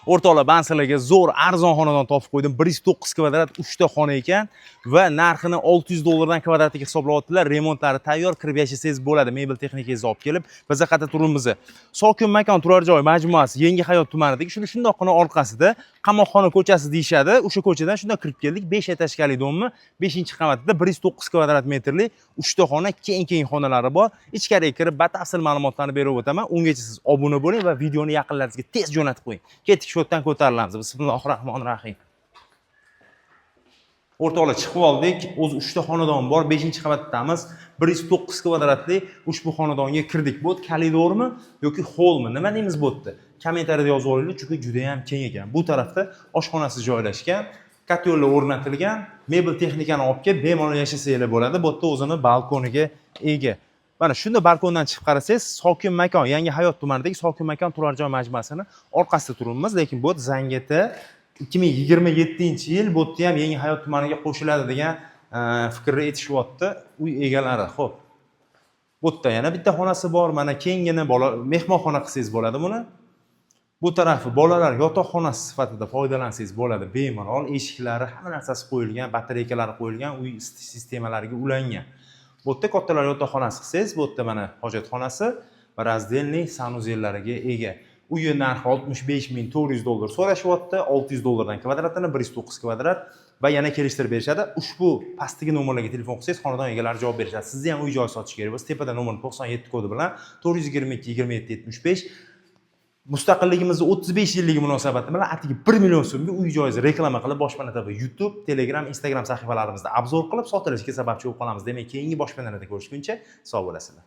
O'rtoqlar, man sizlarga zo'r arzon xonadon topib qo'ydim. 109 kvadrat, 3 ta xona ekan va narxini 600 dollardan kvadratiga hisoblayaptilar. Remontlari tayyor, kirib yashasangiz bo'ladi. Mebel texnikangizni olib kelib, biz qayerda turibmiz? Sokin makon turar joy majmuasi Yangi Hayot tumanidagi shuni shundoqqina orqasida Qamoqxona ko'chasi deyishadi. O'sha ko'chadan shundoq kirib keldik. 5 этажка li дом ni 5-qavatida 109 kvadrat metrli 3 ta xona, keng-keng xonalari bor. Ichkariga kirib batafsil ma'lumotlarni berib o'taman. Ungacha siz obuna bo'ling va videoni yaqinlaringizga tez jo'natib qo'ying. Ketdik, shu yerdan ko'tarilamiz. Bismillahir rohmanir rohim. O'rtoqlar, chiqib oldik. O'zi 3 ta xonadon bor, 5-qavatdamiz. 109 kvadratli ushbu xonadonga kirdik. Bu koridormi yoki hollmi? Nima deymiz bu yerda? Kommentariyada yozib olinglar, chunki juda ham keng ekan. Bu tarafda oshxonasi joylashgan, котёл lar o'rnatilgan, mebel texnikani olib kelib bemalol yashasanglar bo'ladi. Bu yerda o'zini balkoniga ega. Mana shunda balkondan chiqib qarasangiz, Sokin makon, Yangi Hayot tumanidagi Sokin makon turar joy majmuasini orqasida turibmiz, lekin bu Zangita 2027-yil bu yerda ham Yangi Hayot tumaniga qo'shiladi degan fikrni aytishyapti uy egalari. Xo'p. Bu yerda yana bitta xonasi bor, mana kenggina bola mehmonxona qilsangiz bo'ladi buni. Bu tarafi bolalar yotoqxonasi sifatida foydalansangiz bo'ladi bemalol. Eshiklari, hamma narsasi qo'yilgan, batareykalari qo'yilgan, uy isitish sistemalariga ulangan. Bu yerda kattalar yotoqxonasi qilsangiz, bu yerda mana hojatxonasi va раздельный санузел lariga ega. Uyi narxi 65 400 dollar so'rashyapti, 600 dollardan kvadratini, 109 kvadrat va yana kelishtirib berishadi. Ushbu pastdagi nomerlarga telefon qilsangiz, xonadon egalari javob berishadi. Sizni ham uy joy sotish kerak bo'lsa, tepada nomer 97 kodi bilan 422 27 75. Mustaqilligimizni 35 yilligi munosabati bilan atigi 1 million so'mga uy joyingizni reklama qilib, Boshpana TV YouTube, Telegram, Instagram sahifalarimizda обзор qilib sotilishiga sababchi bo'lib qolamiz. Demak, keyingi boshpanalarda ko'rishguncha sog' bo'lasizlar.